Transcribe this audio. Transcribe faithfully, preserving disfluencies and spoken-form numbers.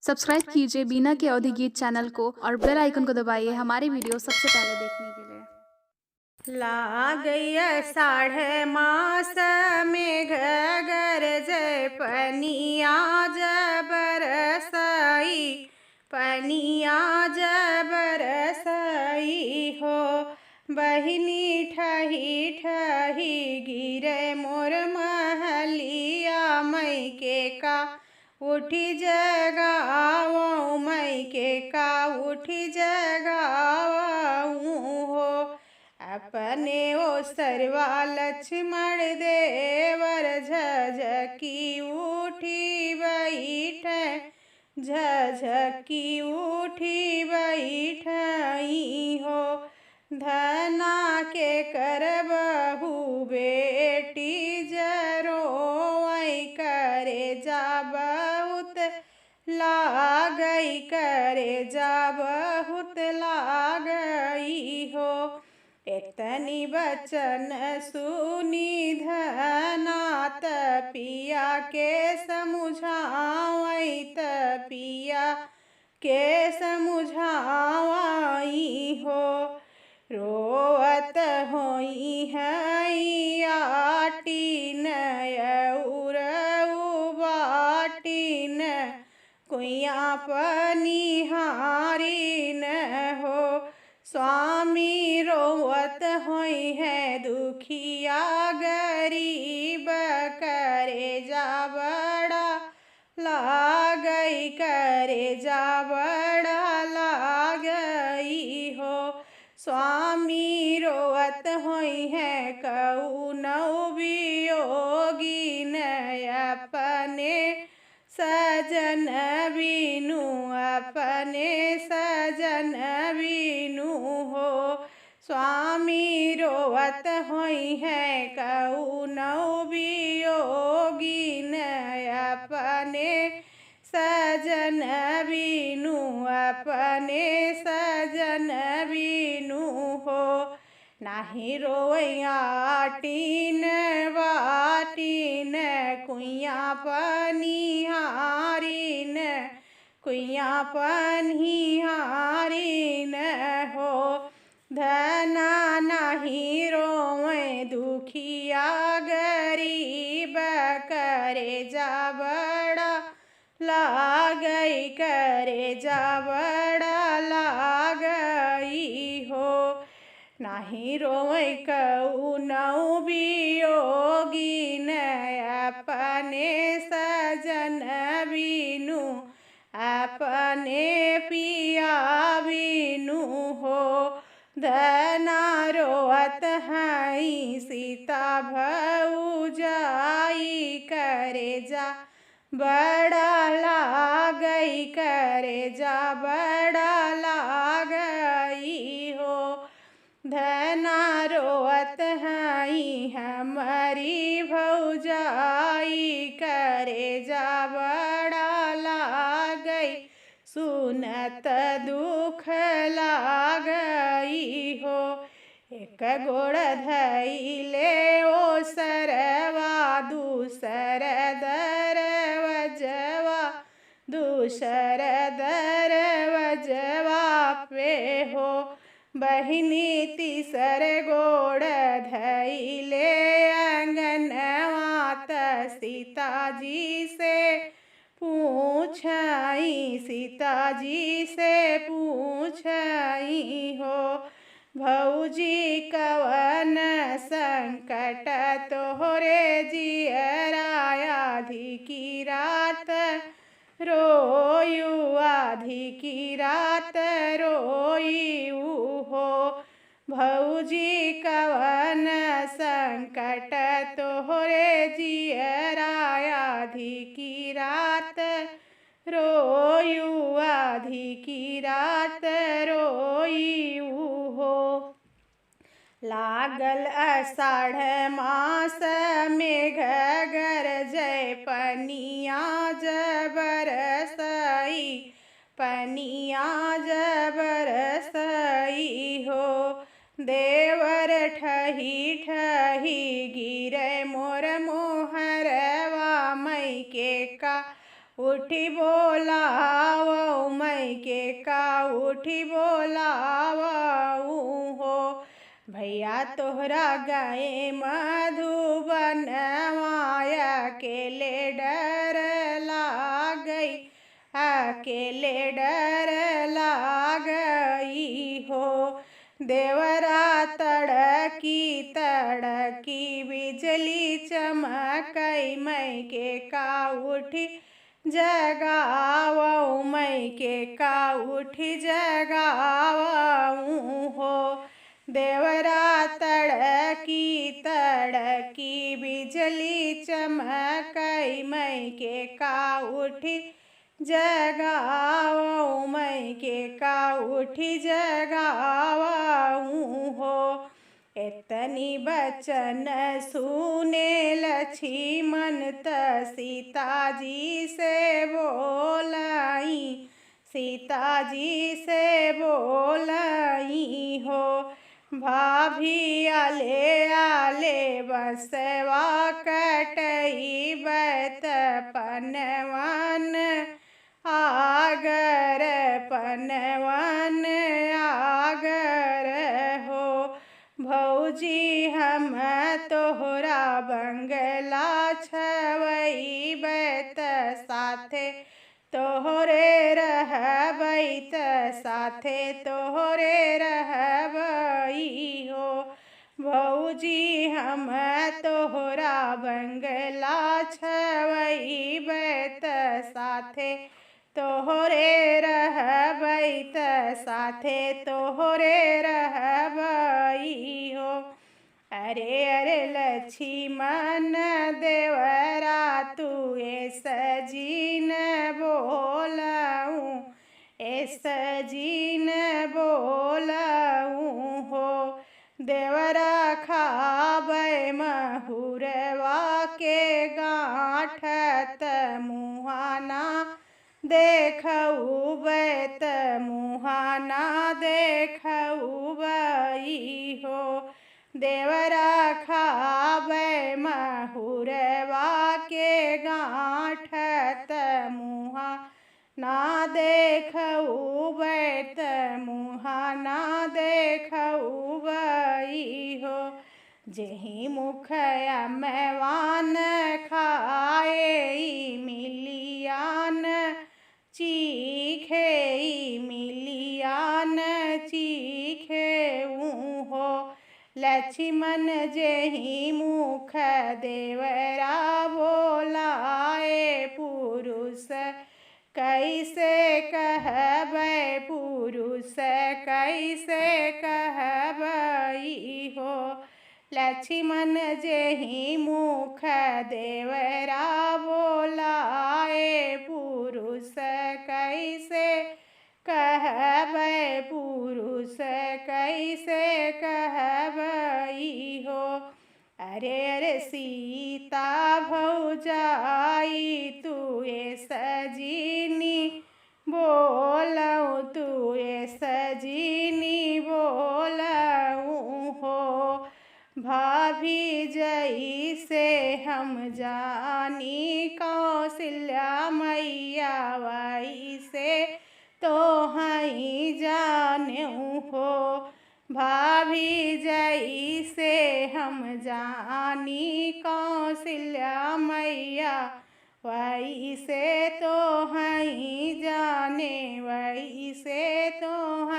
सब्सक्राइब कीजिए बीना के अवधी गीत चैनल को और बेल आइकन को दबाइए हमारी वीडियो सबसे पहले देखने के लिए। लागैया साढ़ मास मेघ गरजै पनिया जब बरसई, पनिया जब बरसई हो। बहिनी ठही ठही गिरै मोर महलिया, मइके का उठी जगावउँ, मइके का उठी जगावउँ हो। अपने ओसरवा लक्ष्मण देवर झझकी उठी बइठै, झझकी उठी बइठई हो। धना के करबहु बेटी जरोवई, करेजा बहुत लागई, करेजा बहुत लागई हो। एतनी बचन सुनी धना त पिया के समुझावई, त पिया के समुझावई हो। रोवत होइहैं आटिन अउर उ बाटिन, कुइयाँ पनिहारिन हो। स्वामी रोवत होइहैं दुखिया गरीब, करेजा बड़ा लागई, करेजा बड़ा लागई हो। स्वामी रोवत होइहैं कउनौ वियोगिन, अपने सजन बिनु, अपने सजन बिनु हो। स्वामी रोवत होइहैं कउनौ वियोगिन, अपने सजन बिनु, अपने सजन बिनु हो। नाहीं रोवै आटिन बाटिन, कुइयाँ पनिहारिन, कुइयाँ पनिहारिन हो। धना नाहीं रोवै दुखिया गरीब, करेजा बड़ा लागई, करेजा बड़ा लागई हो। नाहीं रोवै कउनौ वियोगिन, अपने सजन बिनु, अपने पिया बिनु हो। धना रोवत हईं सीता भउजाई, करेजा बड़ा लागई, करेजा बड़ा लागई हो। धना रोवत हईं हमरी भउजाई, करेजा बड़ा लागई, सुनत दुख लागई हो। एक गोड़ धइले ओसरवा, दूसर दरवजवा, दूसर दरवजवा पे हो। बहिनी तीसर गोड़ धइले अंगनवा, त सीता जी से पूछई, सीता जी से पूछई हो। भउजी कवन संकट तोहरे जियरा, आधी की रात रोयू, आधी की रात रोयू हो। भउजी कवन संकट तोहरे जियरा, आधी की रात रोयू, आधी की रात रोयू हो। लागल असाढ़ मास मेघ गरजै पनिया जब बरसई, पनिया जब बरसई हो। देवर ठही ठही गिरै मोर मोहरवा, मइके का उठी बोलावै के का उठी बोलावऊ हो। भैया तोहरा गए मधुबनवा अकेले डर लागई, अकेले डर लागई हो। देवरा तड़की तड़की बिजली चमकई, मइके का उठी जगावऊ, मइके का उठी जगावऊ हो। देवरा तड़की तड़की बिजली चमकई, मइके का उठी जगावऊ, मइके का उठी जगावऊ हो। एतनी बचन सुने लक्ष्मण त सीता जी से बोलाई, सीता जी से बोलाई हो। भाभी आले आले बसवा कटई बत पनवन आगर, पनवन आगर हो। भौजी हम तोहरा बंगला छवई बत साथे तोहरे रहबई त साथे तोहरे रहबई हो। भौजी हम तोहरा बंगला छवई बत साथे तोहरे रहबई त साथे तोहरे रहबई हो। अरे अरे लक्ष्मण देवरा तू एस जीन बोलऊ, एस जीन बोलऊ हो। देवरा खाबै महुरवा के गाँठ त मुहाना देखउबै त मुहाना देखउबै हो। देवरा खाबै महुरवा के गाँठ त मुहाना देखउबै त मुहाना देखउबै हो। जेहि मुख अमवान खाए ई मिलियान चीखे ई मिलियान चीखे ऊ हो। लक्ष्मण जेहि मुख देवरा बोलाए पुरुष कैसे कहबै पुरुष कैसे कहबै हो। लक्ष्मण जेहि मुख देवरा बोलाए पुरुष कैसे कहबै पुरुष कैसे कहबै हो। अरे अरे सीता भौजाई तू एस जीनी बोलऊ तू एस जीनी बोलऊ हो। भाभी जैसे हम जानी कौशल्या मैया वैसे तोहई जानेउ हो। भाभी जैसे हम जानी कौशल्या मैया वैसे तोहई जाने वैसे तोहई